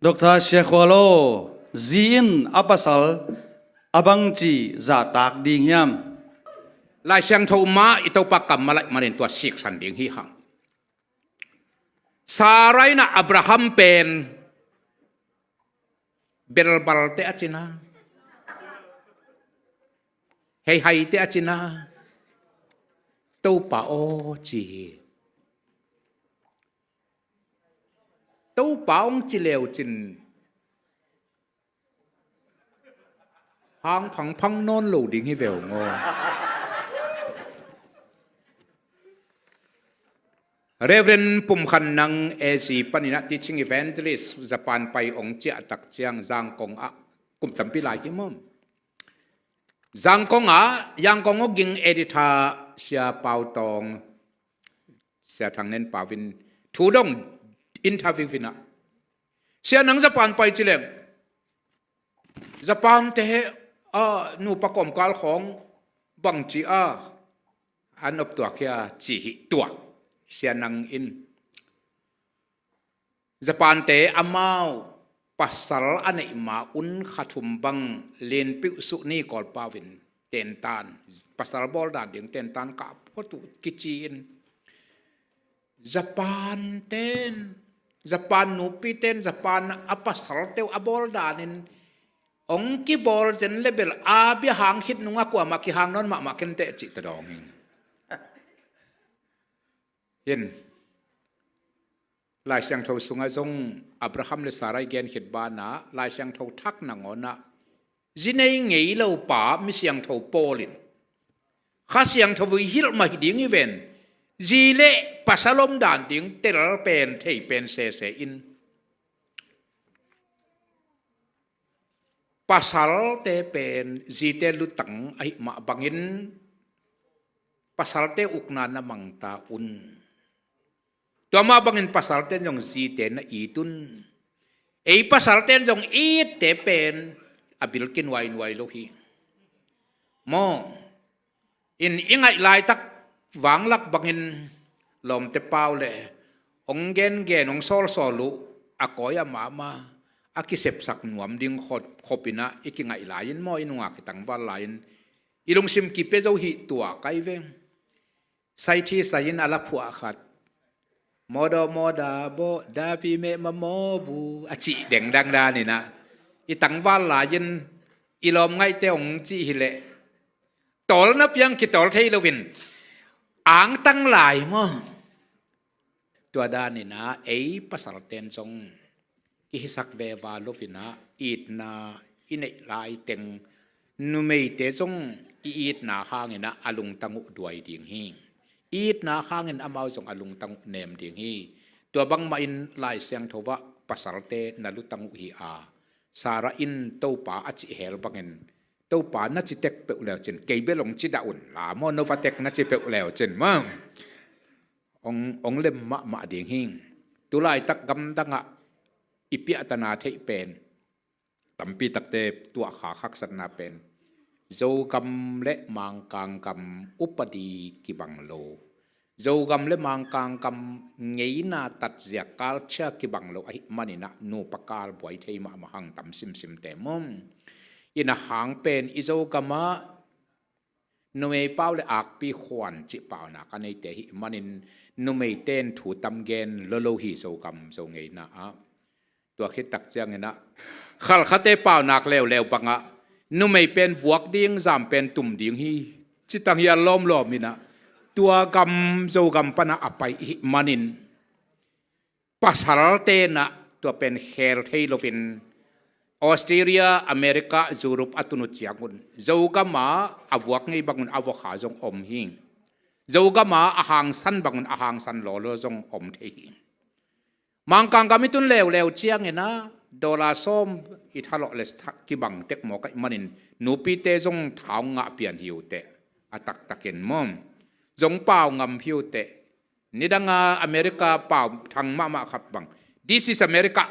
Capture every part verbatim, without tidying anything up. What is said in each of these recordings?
Dr. Sia Khual aw, zi in a pasal a bangci zahtak ding hiam? Lai Siangtho mah i Topa kammal ahih manin tua siksan ding hi hang. Sarah in ah Abraham pen belbalte a cina, heihaite a cina, Topa aw ci hi. Topa hong ci leu cin hang phangphang nawn lo ding hi ve ung aw. Reverend Pum Khan Nang A C panin ah teaching evangelist Japan pai hong ciah tak ciang Zangkong ah kum tampi lai hi maw. Zangkong ah Yangon Awging editor Sia Pau Tawng, Sia Thang Nen Pau in thu dong interview in ah, Sia, nang Japan pai ci leng, Japan te he a nupa kawmkal khawng bangci a an optuak hia ci hi tua. Sia Nang in Japan te amau pasal a neih ma un kha thum bang linpiuh suh ni kawlpau in tentan, pasal bawl dan ding tentan kah phot uh kici in, Japan ten, Japan nupi ten, Japan a pasal teuh a bawl dan in hong kibawl zen le bel a bia hang khit nung a kuamah kihang nawn mahmah kei inteh cih tawh dawng hi. Hin Lai Siangtho sungah zong Abraham le Sarah i gen khit banah Lai Siangtho thak nangawn ah zi nei ngei lo pa mi siangtho pawl in Kha Siangtho i hilh mah hi ding hi ven. Zi le pasal om dan ding tel pen thei pen sese in pasalte pen zite lutang ahih mah bangin pasalte ukna na mangta un. Tua mah bangin pasalte zong zite na it un. Ei pasalte zong itte pen a bil kinuainuai lo hi. Maw, in i ngaih laitak vanglak bangin lawmte pau le hong gengen hong sawlsawl uh a kawi a mahmah a kisepsak nuam ding khop, khop in ah i kingaih lai-in maw, i nungak i tangval lai-in i lungsim kipia zo hi tua kai ve. Saithi sai in a la phuah khat, mawdaw mawda baw dapi meh ma mawbu a cih dengdang dan in ah i tangval lai-in i lawm ngaihte hong cih hileh tawlna piang kitawl thei loin angtang lai maw. Tua dan in ah ei pasalten zong kihisak veva lo in ah itna i neih laiteng numeite zong i itna hangin ah a lungtang uh duai ding hi. I itna hangin amau zong a lungtang uh nem ding hi. Tua bangmah in Lai Siangtho ah pasalte na lutang uh hi a, Sarah in Topa a cih hel bangin Topa na ci tek peuh leu cin kei bel hong ci dah un la maw, no va tek na ci peuh leu cin maw, hong, hong lem mahmah ding hi. Tulaitak gamdangah i piahtana theih pen tampi takte tuahkhak haksatna pen Zogam le Mangkang gam upadi kibang lo, Zogam le Mangkang gam ngeina tatzia culture kibang lo ahih manin ah nupa kal buai thei mahmah hang tam simsimte maw. In a hang pen i Zogam ah numei pau le akpi khuan cih paunak a neite ahih manin numeite in thu tam gen lolo hi Zogam Zo ngeina ah. Tua khit tak ciangin ah Khalkhate paunak leuleu bangah numei pen vuak ding, zam pen tum ding hi ci tang hi a lawmlawm in ah tua gam Zogam panah a pai ahih manin pasalte in ah tua pen khel thei loin Australia, America, Europe a tun uh ciangun Zogam ah a vuak ngei bangun a vuakha zong om hi. Zogam ah a hangsan bangun a hangsan lawlaw zong om thei hi. Mangkang gam i tun leuleu ciangin ah dollar sawm i thalawh le tha-, kibang tek mawk ahih manin nupite zong thau ngah pian hi uh teh, a taktakin maw. Zong pau ngam hi uh teh. Nidanga America pau thang mahmah khat bang, "This is America."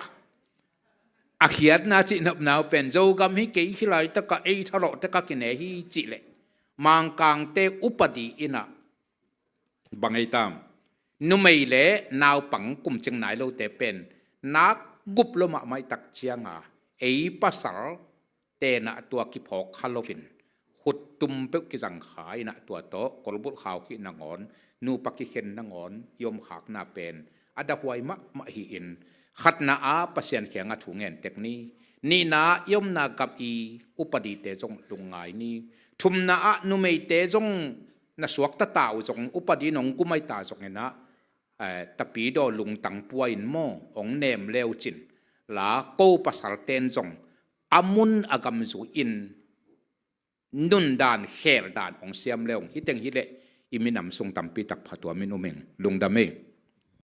A khiatna cihnopna uh pen Zogam hi kei hi laitakah ei thalawh tekah kine hi cih leh Mangkangte upadi in ah bang ei tam, numei le naupang kumcing nai lote pen nak gup lo mahmah i tak cianga ei pasal tenah tua kiphawk kha loin khuttum peuh kizang kha inah tua tawh kolbulh khau khih nangawn, nupa kikhen nangawn i omkhakna pen a dahuai mahmah hi-in, khatna ah Pasian kiangah thu ngen tek ni. Nihna ah i omna gam i upadite zong lungngai ni. Thumna ah numeite zong na suakta ta uh zong, upadi nong kumai ta zonginah, eh, tapidaw lungtang pua in maw, hong nem leucin la ko pasalten zong a mun a gam zui-in nundan kheldan hong siam leu hong hiteng hileh i minam sung tampi tak phatuamin um ing. Lungdam ei.